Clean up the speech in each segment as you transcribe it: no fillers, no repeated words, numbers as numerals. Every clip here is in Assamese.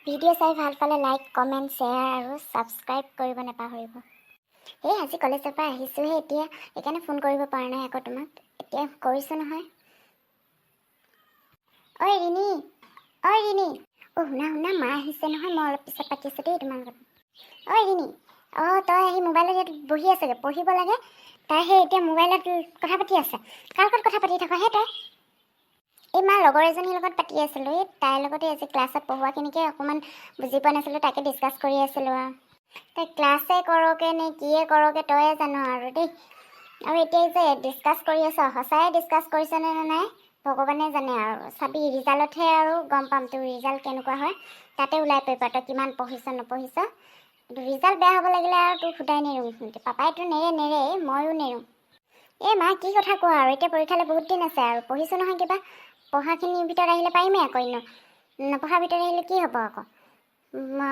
ভিডিঅ' চাই ভাল পালে লাইক, কমেণ্ট, শ্বেয়াৰ আৰু ছাবস্ক্ৰাইব কৰিব নাপাহৰিব। এই আজি কলেজৰ পৰা আহিছোঁহে এতিয়া, সেইকাৰণে ফোন কৰিব পৰা নাই আকৌ তোমাক। এতিয়া কৰিছোঁ নহয়। ঐ ৰিণি, ঐ ৰিণি, অ' শুনা শুনা, মা আহিছে নহয়, মই অলপ পিছত পাতি আছোঁ দেই তোমাৰ লগত। ঐ ৰিণি, অঁ, তই আহি মোবাইলত ইয়াত বহি আছগৈ, পঢ়িব লাগে। তাই সেই এতিয়া মোবাইলত কথা পাতি আছে। কাৰ লগত কথা পাতি থাক হে তই? এই মা, লগৰ এজনীৰ লগত পাতি আছিলোঁ। এই তাইৰ লগতে আজি ক্লাছত পঢ়োৱাখিনিকে অকণমান বুজি পোৱা নাছিলোঁ, তাকে ডিছকাছ কৰি আছিলোঁ। আৰু তাই ক্লাছে কৰকে নে কিয়ে কৰকে তয়ে জান আৰু দেই। আৰু এতিয়া যে ডিছকাছ কৰি আছ, সঁচাই ডিছকাছ কৰিছনে নে নাই ভগৱানে জানে আৰু। চাবি, ৰিজাল্টতহে আৰু গম পাম তোৰ ৰিজাল্ট কেনেকুৱা হয়। তাতে ওলাই পৰিব তই কিমান পঢ়িছ নপঢ়িছ। কিন্তু ৰিজাল্ট বেয়া হ'ব লাগিলে আৰু তোক সোধাই নেৰোঁ। পাপাইতো নেৰে নেৰে, ময়ো নেৰোঁ। এই মা, কি কথা কোৱা আৰু? এতিয়া পৰীক্ষালৈ বহুত দিন আছে আৰু পঢ়িছোঁ নহয় কিবা। পঢ়াখিনিৰ ভিতৰত আহিলে পাৰিমেই আকৌ। এনেও নপঢ়াৰ ভিতৰত আহিলে কি হ'ব আকৌ?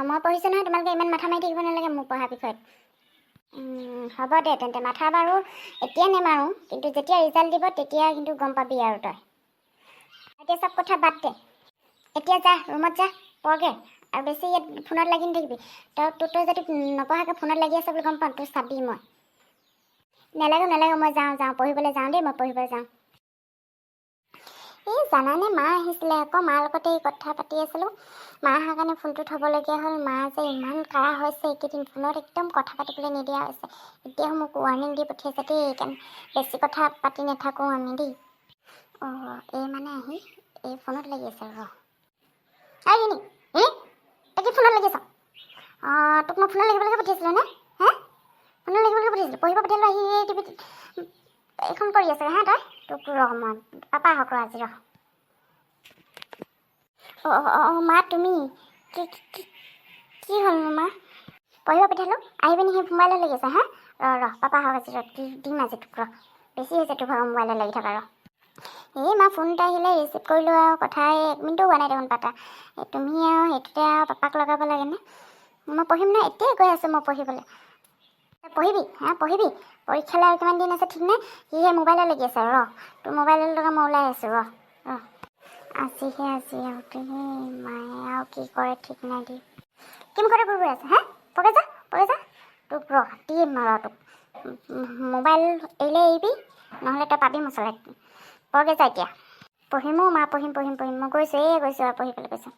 মই পঢ়িছোঁ নহয়, তোমালোকে ইমান মাথা মাৰি থাকিব নালাগে মোৰ পঢ়াৰ বিষয়ত। হ'ব দে তেন্তে, মাথা বাৰু এতিয়া নেমাৰোঁ, কিন্তু যেতিয়া ৰিজাল্ট দিব তেতিয়া কিন্তু গম পাবি আৰু তই। এতিয়া চব কথা বাদ দে, এতিয়া যা, ৰুমত যা, পঢ়গে আৰু বেছি ইয়াত ফোনত লাগি নাথাকিবি। তই তোৰ তই যদি নপঢ়াকৈ ফোনত লাগি আছ বুলি গম পাওঁ, তোৰ চাবি মই। নালাগে নালাগে, মই যাওঁ যাওঁ, পঢ়িবলৈ যাওঁ দেই, মই পঢ়িবলৈ যাওঁ। এই জানানে, মা আহিছিলে আকৌ, মাৰ লগতে কথা পাতি আছিলোঁ। মা অহাৰ কাৰণে ফোনটো থ'বলগীয়া হ'ল। মা যে ইমান কাঢ়া হৈছে এইকেইদিন, ফোনত একদম কথা পাতিবলৈ নিদিয়া হৈছে। এতিয়াও মোক ৱাৰ্ণিং দি পঠিয়াইছে দেই, সেইকাৰণে বেছি কথা পাতি নাথাকোঁ আমি দেই। অঁ, এই মানে আহি এই ফোনত লাগি আছে। ৰ, এই ৰিণি, ৰিণি, তই কি ফোনত লাগি আছ? অঁ, তোক মই ফোনত লাগিবলৈকে পঠিয়াইছিলোঁ নে? হে, ফোনত লাগিবলৈকে পঠিয়াইছিলোঁ? পঢ়িব পঠিয়ালোঁ, আহি এই টিভিত এইখন কৰি আছে হা তই? তোক ৰ, মই পাপা আহক, ৰ আজি ৰ। অঁ অঁ অঁ মা, তুমি কি কি কি হ'লনো মা? পঢ়িব পঠিয়ালোঁ, আহি পিনি সি মোবাইলত লাগি আছে হা? ৰ ৰ, পাপা আহক আজি, ৰ, দিম আজি তোক। ৰ, বেছি হৈছে তোৰ ভাগৰ মোবাইলত লাগি থকা, ৰ। এই মা, ফোন এটা আহিলে ৰিচিভ কৰিলোঁ আৰু কথা এক মিনিটো হোৱা নাই দেখোন পাতা। এই তুমি আৰু সেইটোতে আৰু পাপাক লগাব লাগেনে? মই পঢ়িম নহয়, এতিয়াই গৈ আছোঁ মই পঢ়িবলৈ। তই পঢ়িবি হা, পঢ়িবি? পৰীক্ষালৈ আৰু কিমান দিন আছে ঠিক নাই, সি সেই মোবাইলত লাগি আছে। ৰ, তোৰ মোবাইলত লগা মই ওলাই আছোঁ, ৰ ৰ। আজিহে আজি আৰু তুমি মায়ে আৰু কি কৰে ঠিক নাই। দি কি মুখতে বুৰবুৰাই আছে হা? পঢ়গে যা, পঢ়গে যা। তোক ৰ দিম ৰ তোক। মোবাইল এৰিলে এৰিবি, নহ'লে তই পাবি মছলা। পঢ়গে যা এতিয়া। পঢ়িমো মা, পঢ়িম পঢ়িম পঢ়িম। মই গৈছোঁ, এই গৈছোঁ আৰু পঢ়িবলৈ গৈছোঁ।